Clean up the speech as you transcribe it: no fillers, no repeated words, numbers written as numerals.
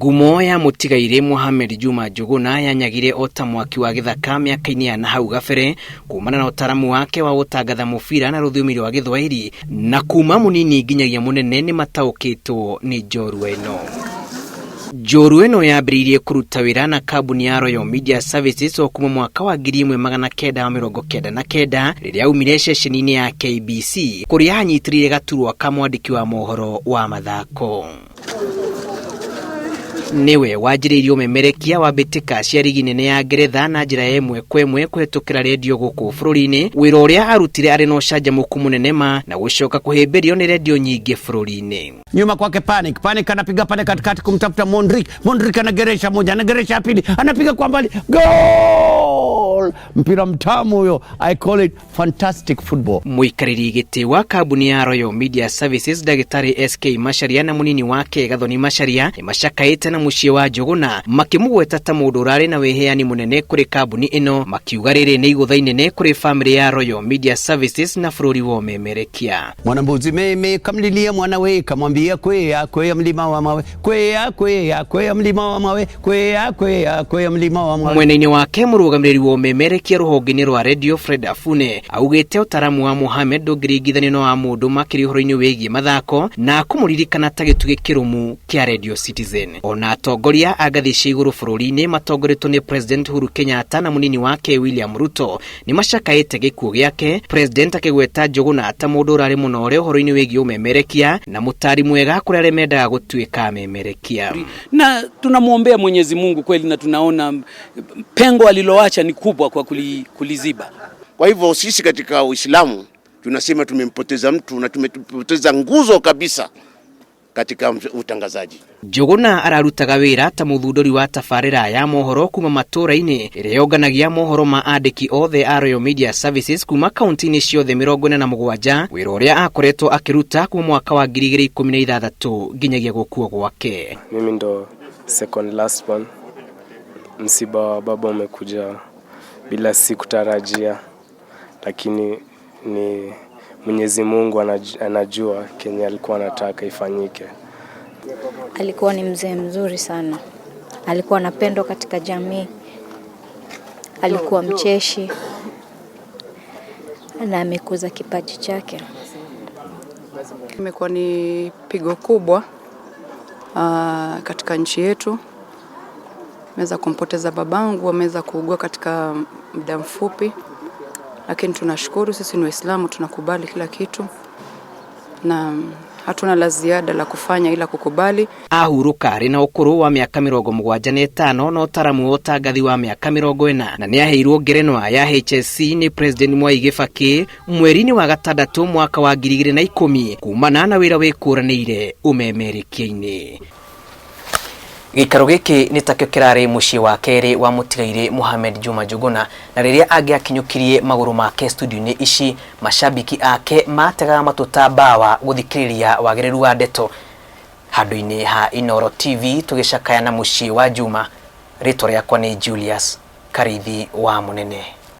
Ngumo ya mũtigairĩ Mohamed Juma Njuguna yanyagire o ta mwaki wa gĩthaka mĩaka-inĩ ya nahau gabere kumana na ũtaramu wake wa gũtangatha mũbira na rũthiomi rwa Gĩthwaĩri, na kuma mũnini nginyagia mũnene nĩ mataũkĩtwo nĩ njorua ĩno. Njorua ĩno yambĩrĩirie kũruta wĩra na kambuni ya Royal Media Services o kuma mwaka wa 1999 rĩrĩa aumire ceceni-inĩ ya KBC kũrĩa anyitĩrĩire gaturwa ka mwandĩki wa mohoro wa mathako. Nĩwe wanjĩrĩirie ũmemerekia wa mbĩtĩka cia rigi nene ya Ngeretha na njĩra ya ĩmwe kwa ĩmwe kũhetũkĩra rendio gũkũ bũrũri-inĩ, wĩra ũrĩa arutire arĩ na ũcanjamũku mũnene ma na gũcoka kũhĩmbĩrio nĩ rendio nyingĩ bũrũri-inĩ. Nyuma kwake Panic, Panic anapiga pale katikati kumtafuta Mondrick, Mondrick anageresha moja, anageresha ya pili, anapiga kwa mbali, goal! Mpira mtamu huyo, I call it fantastic football. Mũikarĩri gĩtĩ wa kambuni ya Royal Media Services Ndagĩtarĩ SK Macharia na mũnini wake Gathoni Macharia nĩ macakaĩte na mũciĩ wa Njũgũna makĩmũgweta ta mũndũ ũrarĩ na wĩheani mũnene kũrĩ kambuni ĩno, makiuga rĩrĩ nĩ igũtha inene kũrĩ bamĩrĩ ya Royal Media Services na bũrũri wa ũmemerekia. Mwanambuzi meme kamlilia mwana we kamwambia kwea kwea mlima wa mawe kwea kwea kwea mlima wa mawe kwea kwea kwea mlima wa mawe. Mwena-inĩ wake mũrũgamĩrĩri wa ũmemerekia rũhonge-inĩ rwa Radio Fred Afune augĩte ũtaramu wa Mohamed ndũngĩringithanio na wa mũndũ makĩria ũhoro-inĩ wĩgiĩ mathako na kũmũririkana ta gĩtugĩ kĩrũmu kĩa Radio Citizen. Ona atongoria a ngathĩ cia igũrũ bũrũri-inĩ matongoretio nĩ President Uhuru Kenyatta na mũnini wake William Ruto nĩ macakaĩte gĩkuũ gĩake, President akĩgweta Njũgũna ta mũndũ ũrarĩ mũnore ũhoro-inĩ wĩgiĩ ũmemerekia na mũtari mwega kũrĩ arĩa mendaga gũtuĩka amemerekia. Na tunamwombea Mwenyezi Mungu kweli, na tunaona pengo aliloacha ni kubwa kwa kuliziba. Kwa hivyo sisi katika Uislamu tunasema tumempoteza mtu na tumempoteza nguzo kabisa katika utangazaji. Njũgũna ararutaga wĩra ta mũthundũri wa tabarĩra ya mohoro kuma matũra-inĩ ĩrĩa yonganagia mohoro ma andĩki othe a Royal Media Services kuma kaunti-inĩ ciothe 47, wĩra ũrĩa akoretwo akĩruta kuma mwaka wa 2016 nginyagia gũkua gwake. Mimi ndo second last one. Msiba wa baba umekuja bila sikutarajia, lakini ni Mwenyezi Mungu anajua kenye alikuwa anataka ifanyike. Alikuwa ni mzee mzuri sana, alikuwa anapendwa katika jamii, alikuwa mcheshi na amekuza kipaji chake. Imekuwa ni pigo kubwa katika nchi yetu. Ameweza kumpoteza babangu, ameweza kuugua katika muda mfupi, lakini tunashukuru, sisi ni Waislamu, tunakubali kila kitu na hatuna la ziada la kufanya ila kukubali. Ahurũka arĩ na ũkũrũ wa mĩaka 75 na ũtaramu wa ũtangathi wa mĩaka 40, na nĩaheirwo ngerenwa ya HSC nĩ President Mwai Kibaki mweri-inĩ wa gatandatũ mwaka wa 2010 kumana na wĩra wĩkũranĩire ũmemerekia-inĩ. Gĩikaro gĩkĩ nĩ takĩo kĩrarĩ mũciĩ wa kerĩ wa mũtigairĩ Mohamed Juma Njuguna, na rĩrĩa angĩakinyũkirie magũrũ make studio-inĩ ici, mashabiki ake mategaga matũ ta mbawa gũthikĩrĩria wagĩrĩru wa ndeto. Handũ-inĩ ha Inooro TV tũgĩcakaya na mũciĩ wa Juma, rĩtwa rĩakwa nĩ Julius Karithi wa Mũnene.